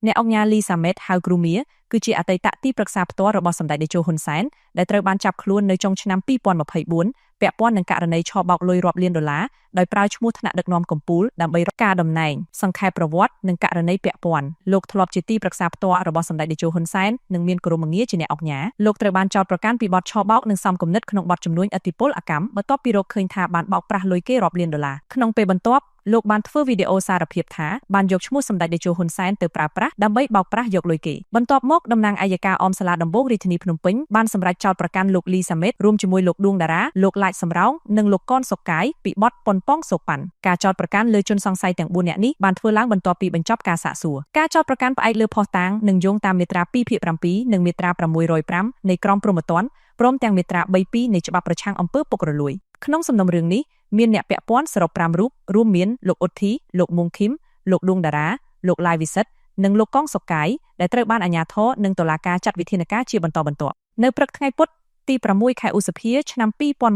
អ្នកឧកញ៉ាលីសាម៉េតហៅគ្រូមៀគឺជាអតីតទីប្រឹក្សាផ្ទាល់របស់សម្ដេចតេជោហ៊ុនសែនដែលត្រូវបានចាប់ខ្លួននៅចុងឆ្នាំ2024ពាក់ព័ន្ធនឹងករណីឆបោកលុយរាប់លានដុល្លារដោយប្រើឈ្មោះថ្នាក់ដឹកនាំកំពូលដើម្បីរកការតំណែងសង្ខេបប្រវត្តិនិងករណីពាក់ព័ន្ធលោកធ្លាប់ជាទីប្រឹក្សាផ្ទាល់របស់សម្ដេចតេជោហ៊ុនសែននិងមានគោរមងារជាអ្នកឧកញ៉ាលោកត្រូវបានចោទប្រកាន់ពីបទឆបោកនិងសមគំនិតក្នុងបទជំនួញឥទ្ធិពលអាកម្មបន្ទាប់ពីរកឃើញថាបានបោកប្រាស់លុយគេរាប់លានដុល្លារក្នុងពេលបន្ទាប់លោកបានធ្វើវីដេអូសារភាពថាបានយកឈ្មោះសម្ដេចតេជោហ៊ុនសែនទៅប្រើប្រាស់ដើម្បីបោកប្រាស់យកលុយគេបន្ទាប់មកតំណាងអយ្យការអមសាលាដំបូងរាជធានីភ្នំពេញបានសម្រេចចោទប្រកាន់លោកលីសាម៉េតរួមជាមួយលោកដួងតារាលោកឡាចសំរោងនិងលោកកនសុកកាយពីបទប៉ុនប៉ងសូកប៉ាន់ការចោទប្រកាន់លើជនសង្ស័យទាំង4នាក់នេះបានធ្វើឡើងបន្ទាប់ពីបញ្ចប់ការសាកសួរការចោទប្រកាន់ផ្អែកលើភស្តុតាងនិងយោងតាមមាត្រា2.7និងមាត្រា605នៃក្រមព្រហ្មទណ្ឌព្រមទាំងមាត្រា32នៃច្បាប់ប្រឆាំងអំពើពុករលួយក្នុងសំណុំរឿងនេះមានអ្នកពាក់ព័ន្ធសរុប5រូបរួមមានលោកអ៊ុតធីលោកមុងឃីមលោកដួងតារាលោកឡាយវិសិទ្ធនិងលោកកងសុកកាយដែលត្រូវបានអាជ្ញាធរនិងតុលាការចាត់វិធានការជាបន្តបន្ទាប់នៅព្រឹកថ្ងៃពុធទី6ខែឧសភាឆ្នាំ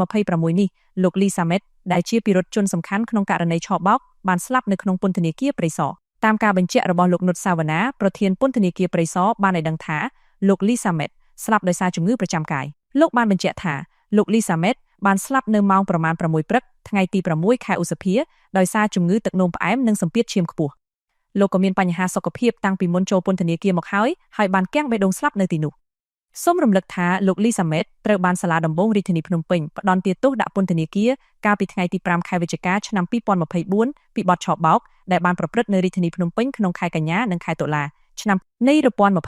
2026នេះលោកលីសាម៉េតដែលជាពិរុទ្ធជនសំខាន់ក្នុងករណីឆបោកបានស្លាប់នៅក្នុងពន្ធនាគារព្រៃសរតាមការបញ្ជាក់របស់លោកនុតសាវណ្ណាប្រធានពន្ធនាគារព្រៃសរបានឲ្យដឹងថាលោកលីសាម៉េតស្លាប់ដោយសារជំងឺប្រចាំកាយលោកបានបញ្ជាក់ថាលោកលីសាម៉េតបានស្លាប់នៅម៉ោងប្រមាណ6ព្រឹកថ្ងៃទី6ខែឧសភាដោយសារជំងឺទឹកនោមផ្អែមនិងសម្ពាធឈាមខ្ពស់លោកក៏មានបញ្ហាសុខភាពតាំងពីមុនចូលពន្ធនាគារមកហើយហើយបានគាំងបេះដូងស្លាប់នៅទីនោះសូមរំលឹកថាលោកលីសាម៉េតត្រូវបានសាលាដំបូងរាជធានីភ្នំពេញផ្តន្ទាទោសដាក់ពន្ធនាគារកាលពីថ្ងៃទី5ខែវិច្ឆិកាឆ្នាំ2024ពីបទឆបោកដែលបានប្រព្រឹត្តនៅរាជធានីភ្នំពេញក្នុងខែកញ្ញានិងខែតុលាឆ្នាំនៃ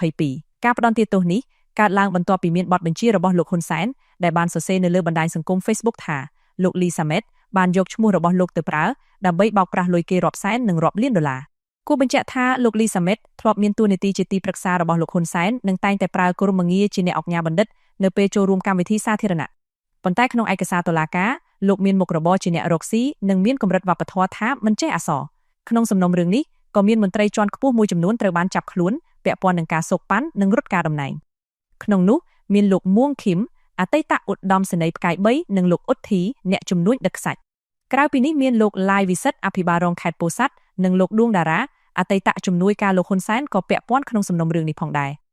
2022ការផ្តន្ទាទោសនេះកើតឡើងបន្ទាប់ពីមានបទបញ្ជារបស់លោកហ៊ុនសែនដែលបានសរសេរនៅលើបណ្ដាញសង្គម Facebook ថាលោកលីសាម៉េតបានយកឈ្មោះរបស់លោកទៅប្រើដើម្បីបោកប្រាស់លុយគេរាប់សែននិងរាប់លានដុល្លារគួរបញ្ជាក់ថាលោកលីសាម៉េតធ្លាប់មានតួនាទីជាទីប្រឹក្សារបស់លោកហ៊ុនសែននិងតែងតែប្រើគោរមងារជាអ្នកឧកញ៉ាបណ្ឌិតនៅពេលចូលរួមកម្មវិធីសាធារណៈប៉ុន្តែក្នុងឯកសារតុលាការលោកមានមុខរបរជាអ្នករកស៊ីនិងមានកម្រិតវប្បធម៌ថាមិនចេះអក្សរក្នុងសំណុំរឿងនេះក៏មានមន្ត្រីជាន់ខ្ពស់មួយចំនួនត្រូវបានចាប់ខ្លួនពាក់ព័ន្ធនឹងការសូកប៉ាន់និងរត់ការតំណែងក្នុងនោះមានលោកមួងឃីមអតីតឧត្តមសេនីយ៍ផ្កាយ3និងលោកអ៊ុតធីអ្នកជំនួញដឹកខ្សាច់ក្រៅពីនេះមានលោកឡាយវិសិទ្ធអភិបាលរងខេត្តពោធិ៍សាត់និងលោកដួងតារាអតីតជំនួយការលោកហ៊ុនសែនក៏ពាក់ព័ន្ធក្នុងសំណុំរឿងនេះផងដែរ។